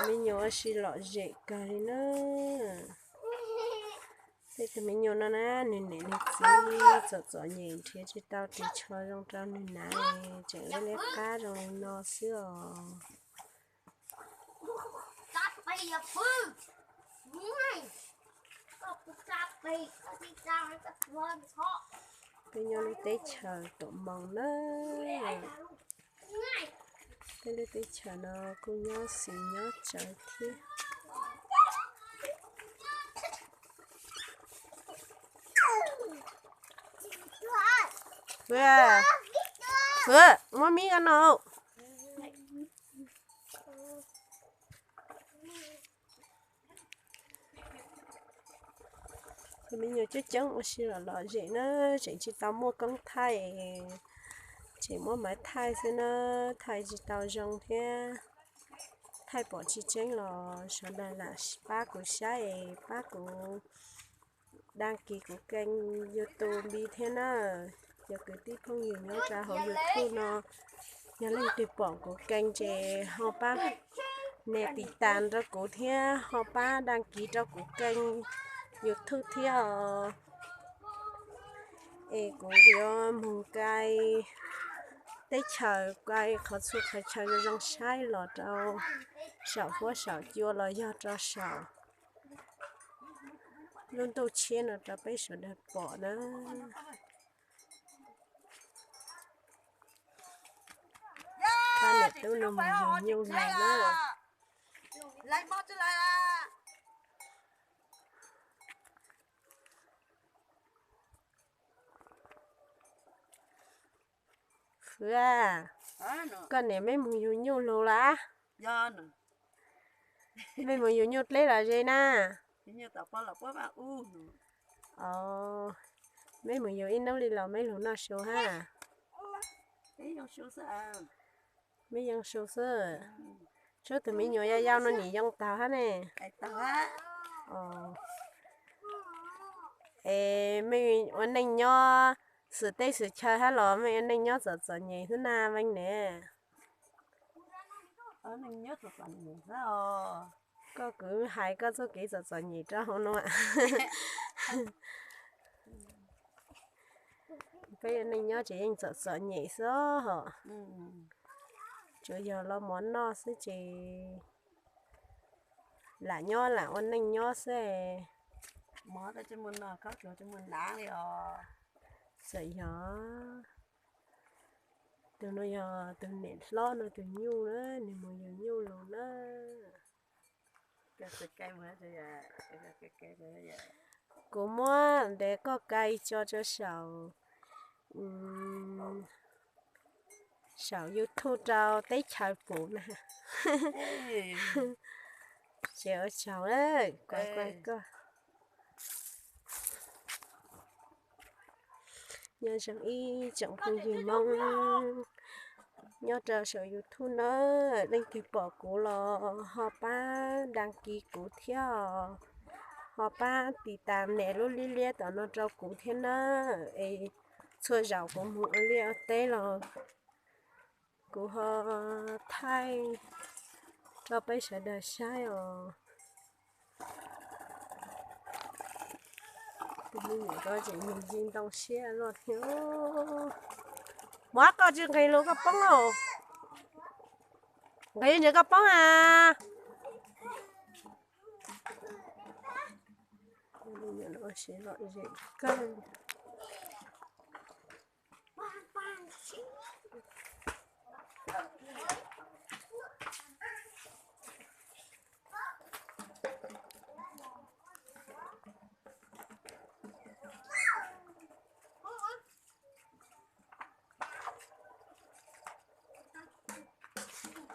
Me nyuam ua si lom zem kawg li na. Tej tus me nyuam no na, nws niam nws txiv txom txom nyem nrhiav tsis tau ris tsho zoo rau nws hnav, tseem liab liab qab zoo li no xwb os. Peb nyob lub teb chaws tuam moos na. Peb lub teb chaws no kuj nyob xis nyob tsawv thiab. Muab mib ko no. Tus me nyuam coob coob ua si lom lom zem na, tseem tsis tau muaj koob thaij, tseem muab maiv thaij xwb na, thaij tsis tau zoo thiab. Thaij pom tsis tseeb los sawv daws lam pab kuv saib es pab kuv đăng ký kuv kênh YouTube thiab na. Cov kwv tij phooj ywg nyob rau hauv YouTube no, yog leej twg pom kuv kênh ces ho pab nias tiv tas rau kuv thiab ho pab đăng ký rau kuv kênh YouTube thiab os. Es kuv yuav mus kai teb chaws, kai qhov txhua qhov chaw zoo zoo saib los rau saum huab saum cua los yog rau saum lub ntuj tshiab no rau peb sawv daws pom na. Pab niam tub no mus yug nyuj los na. Fwv, koj niam meb mus yug nyuj lug lawm? Mej mus yug nyuj dleb los ze na? Mej mus yug ib hnub li los mej lug noj su hab? Mej yoo su xwb. Tsob tus me nyuam yau yau no nim yoo taug hab ne. Es mej ua neej nyob xwm teb xwm chaw hab los mej ua neej nyob txom txom nyem xwb na Veej ne? Koj kwv hais koj txoj kev txom txom nyem rau hauv no. Peb ua neej nyob ces yeej txom txom nyem xwb hos. Tsuas yog los mov noj xwb ces lam nyob lam ua neej nyob xwb. Txawm yog tus no yog tus niam hlob no tus nyuj na, nws mus yug nyuj lug na. Kuv muab ntes koj kai tso rau saum, saum YouTube rau teb chaws pum na. Tseem ua tsaug, kuv kuaj koj. Nyob zoo ib tsoom phooj ywg Hmoob nyob rau saum YouTube na, leej twg pom kuv los ho pab đăng ký kuv thiab, ho pab tiv tas nias lub liab liab tom no rau kuv thiab na. Es txhua zaus kuv mus ua liaj ua teb los kuv ho thaij rau peb sawv daws saib os. Tus me nyuam ko tseem mus nce ntoo siab luaj thiab. Muab koj tsis nqis lus koj poob os. Nqis ntsis koj poob a. Tus me nyuam no ua siab lom zem kawg.